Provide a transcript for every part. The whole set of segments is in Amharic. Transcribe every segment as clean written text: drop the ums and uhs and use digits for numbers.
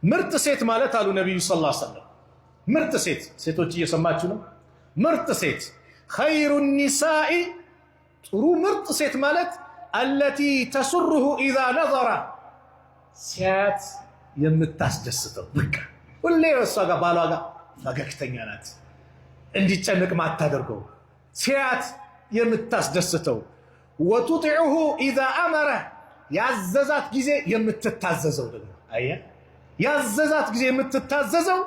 ምርጥ ሴት ማለት አሉ ነቢዩ صلى الله عليه وسلم፣ ምርጥ ሴት፣ ሴቶች እየሰማችሁ ነው። ምርጥ ሴት خير النساء፣ ጥሩ ምርጥ ሴት ማለት التي تسره إذا نظر፣ ሲያያት የምታስደስተው፣ በቃ ሁሌ እሷ ጋር ባሏ ጋር ፈገግተኛ ናት፣ እንዲጨንቅ ማታደርገው፣ ሲያያት የምታስደስተው፣ وتطيعه إذا أمره፣ ያዘዛት ጊዜ የምትታዘዘው፣ ደግሞ አየህ ያዘዛት ጊዜ የምትታዘዘው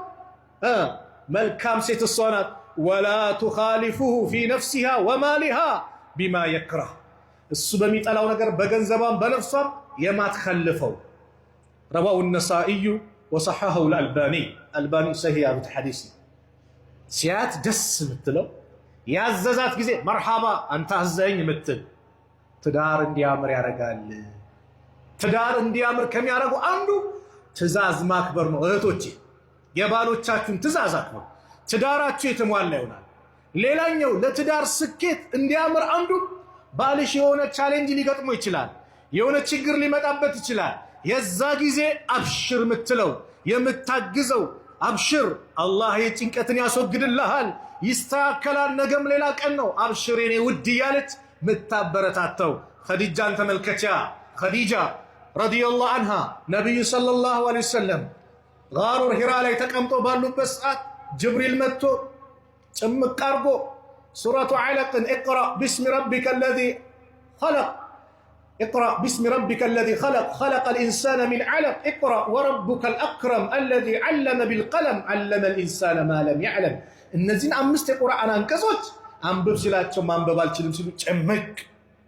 መልካም ሴት እሷ ናት። ولا تخالفه في نفسها ومالها بما يكره፣ እሱ በሚጠላው ነገር በገንዘቧም በነፍሷም የማትከልፈው። رواه النسائي وصححه الألباني፣ አልባኒ ሰሂህ ያሉት ሐዲስ ነው። ሲያት ደስ የምትለው፣ ያዘዛት ጊዜ መርሓባ አንተ አዘኝ የምትል ትዳር እንዲያምር ያደርጋል። ትዳር እንዲያምር ከሚያደርጉ አንዱ ትዕዛዝ ማክበር ነው። እህቶቼ የባሎቻችሁን ትዕዛዝ አክብሩ። ትዳራችሁ የተሟላ ይሆናል። ሌላኛው ለትዳር ስኬት እንዲያምር አንዱ ባልሽ የሆነ challenge ሊገጥሞ ይችላል። የሆነ ችግር ሊመጣበት ይችላል። የዛ ጊዜ አብሽር የምትለው፣ የምታግዘው፣ አብሽር አላህ የጭንቀትን ያስወግድልሃል፣ ይስተካከላል፣ ነገም ሌላ ቀን ነው፣ አብሽር የኔ ውድ እያለች ምታበረታተው። ኸዲጃን ተመልከቻ። ኸዲጃ رضي الله عنها ነቢዩ صلى الله عليه وسلم غار حراء ላይ ተቀምጦ ባሉበት ሰዓት ጅብሪል መጥቶ ጭምቅ አርጎ ሱረቱ ዐለቅን اقرأ باسم ربك الذي خلق، اقرأ باسم ربك الذي خلق، خلق الإنسان من علق، اقرأ وربك الأكرم الذي علم بالقلم، علم الإنسان ما لم يعلم። እነዚህን አምስት የቁርአን አንቀጾች አንብብ ሲላቸው ማንበብ አልችልም ሲሉ ጭምቅ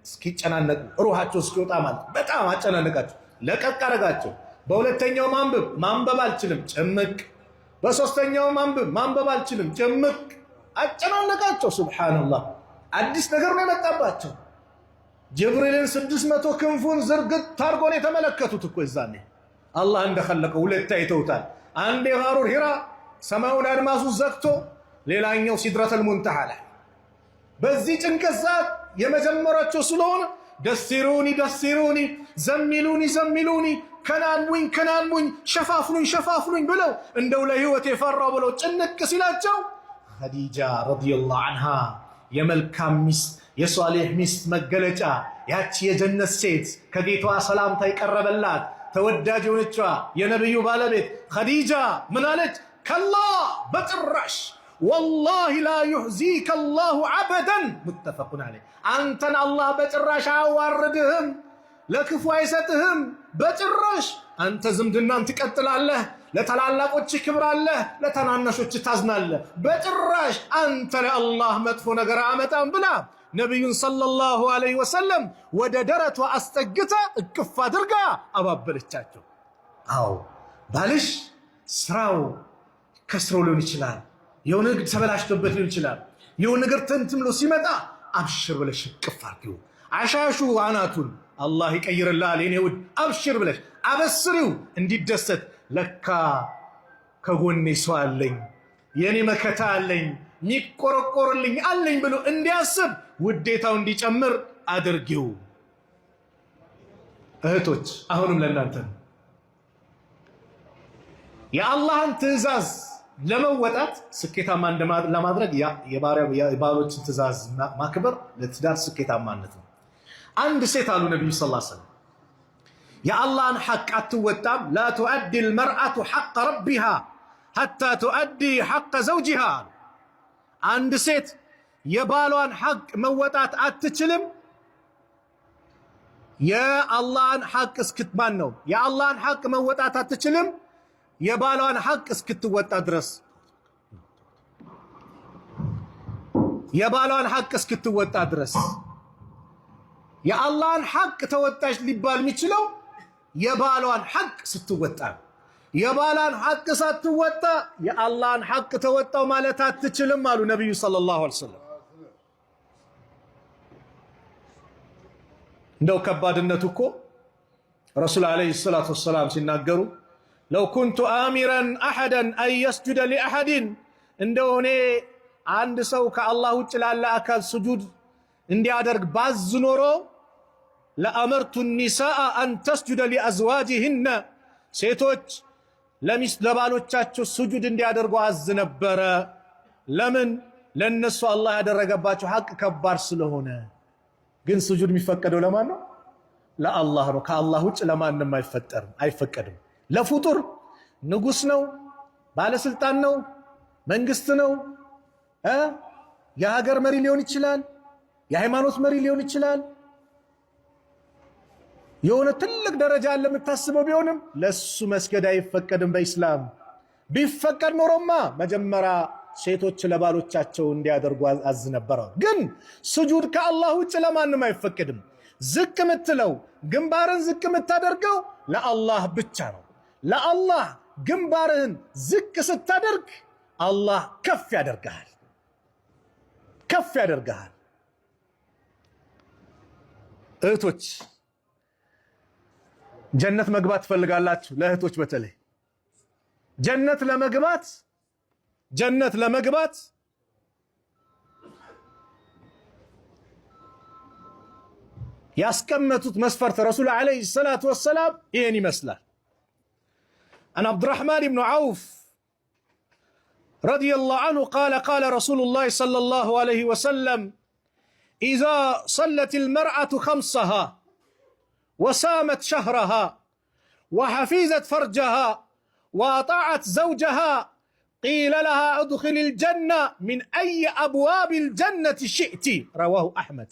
እስኪጨናነቁ ሩሃቸው እስኪወጣ ማለት በጣም አጨናነቃቸው። ለቀቅ አረጋቸው። በሁለተኛው ማንበብ ማንበብ አልችልም ጭምቅ፣ በሶስተኛው ማንበብ ማንበብ አልችልም ጭምቅ፣ አጨናነቃቸው። سبحان الله አዲስ ነገር ነው የመጣባቸው። ጅብሪልን 600 ክንፉን ዝርግት አድርጎ ነው የተመለከቱት እኮ። የዛኔ አላህ እንደኸለቀው ሁለት አይተውታል። አንድ የጋሩር ሂራ ሰማዩን አድማሱ ዘግቶ፣ ሌላኛው ሲድረተል ሙንተሃ ላይ። በዚህ ጭንቀት ሰዓት የመጀመሪያቸው ስለሆነ دثروني دثروني، زملوني زملوني، ከናንሙኝ ከናንሙኝ፣ ሸፋፍኑኝ ሸፋፍኑኝ ብለው እንደው ለህይወት የፈራው ብለው ጭንቅ ሲላቸው ኸዲጃ رضي الله عنها የመልካም ሚስት የሷሌሕ ሚስት መገለጫ፣ ያቺ የጀነት ሴት፣ ከጌቷ ሰላምታ የቀረበላት ተወዳጅ የሆነችዋ የነቢዩ ባለቤት ኸዲጃ ምን አለች? كلا በጭራሽ፣ والله لا يخزيك الله أبدا، متفق عليه። አንተን አላህ በጭራሽ አያዋርድህም፣ ለክፉ አይሰጥህም በጭራሽ። አንተ ዝምድናን ትቀጥላለህ፣ ለታላላቆች ክብር አለህ፣ ለታናናሾች ታዝናለህ። በጭራሽ አንተ ለአላህ መጥፎ ነገር አመጣም ብላ ነቢዩን صلى الله عليه وسلم ወደ ደረቷ አስጠግታ እቅፍ አድርጋ አባበለቻቸው። አዎ ባልሽ ስራው ከስሮ ሊሆን ይችላል፣ የሆነ ንግድ ተበላሽቶበት ሊሆን ይችላል። የሆነ ነገር ተንትምሎ ሲመጣ አብሽር ብለሽ እቅፍ አድርጊው። አሻሹ አናቱን፣ አላህ ይቀይርልሃል የኔ ውድ፣ አብሽር ብለሽ አበስሪው እንዲደሰት። ለካ ከጎኔ ሰው አለኝ፣ የኔ መከታ አለኝ፣ የሚቆረቆርልኝ አለኝ ብሎ እንዲያስብ ውዴታው እንዲጨምር አድርጊው። እህቶች አሁንም ለእናንተ ነው። የአላህን ትዕዛዝ ለመወጣት ስኬታማ ለማድረግ የባሎችን ትዕዛዝ ማክበር ለትዳር ስኬታማነት ነው። አንድ ሴት አሉ ነቢዩ صلى الله عليه وسلم የአላህን ሐቅ አትወጣም። لا تؤدي المرأة حق ربها حتى تؤدي حق زوجها። አንድ ሴት የባሏን ሐቅ መወጣት አትችልም የአላህን ሐቅ እስክትማን ነው የአላህን ሐቅ መወጣት አትችልም የባሏን ሐቅ እስክትወጣ ድረስ፣ የባሏን ሐቅ እስክትወጣ ድረስ። የአላህን ሐቅ ተወጣች ሊባል የሚችለው የባሏን ሐቅ ስትወጣ ነው። የባሏን ሐቅ ሳትወጣ የአላህን ሐቅ ተወጣው ማለት አትችልም አሉ ነቢዩ صلى الله عليه وسلم። እንደው ከባድነቱ እኮ ረሱል عليه الصلاة والسلام ሲናገሩ لو كنت آمرا أحدا أن يسجد لأحد፣ እንደው እኔ አንድ ሰው ከአላህ ውጭ ላለ አካል ስጁድ እንዲያደርግ ባዝ ኖሮ لأمرت النساء أن تسجد لأزواجهن፣ ሴቶች ለሚስት ለባሎቻቸው ስጁድ እንዲያደርጉ አዝ ነበረ። ለምን? ለነሱ አላህ ያደረገባቸው ሐቅ ከባድ ስለሆነ። ግን ስጁድ የሚፈቀደው ለማን ነው? ለአላህ ነው። ከአላህ ውጭ ለማንም አይፈጠርም፣ አይፈቀድም። ለፍጡር ንጉስ ነው፣ ባለስልጣን ነው፣ መንግስት ነው፣ የሀገር መሪ ሊሆን ይችላል፣ የሃይማኖት መሪ ሊሆን ይችላል። የሆነ ትልቅ ደረጃ አለ የምታስበው ቢሆንም ለሱ መስገድ አይፈቀድም በኢስላም። ቢፈቀድ ኖሮማ መጀመሪያ ሴቶች ለባሎቻቸው እንዲያደርጉ አዝ ነበረ። ግን ስጁድ ከአላህ ውጭ ለማንም አይፈቀድም። ዝቅ የምትለው ግንባርን ዝቅ የምታደርገው ለአላህ ብቻ ነው። ለአላህ ግንባርህን ዝቅ ስታደርግ አላህ ከፍ ያደርግሃል፣ ከፍ ያደርግሃል። እህቶች ጀነት መግባት ትፈልጋላችሁ? ለእህቶች በተለይ ጀነት ለመግባት ጀነት ለመግባት ያስቀመጡት መስፈርት ረሱል عليه الصلاة والسلام ይህን ይመስላል። عن عبد الرحمن بن عوف رضي الله عنه قال قال رسول الله صلى الله عليه وسلم إذا صلت المرأة خمسها وصامت شهرها وحفظت فرجها وأطاعت زوجها قيل لها ادخلي الجنة من أي أبواب الجنة شئت رواه أحمد።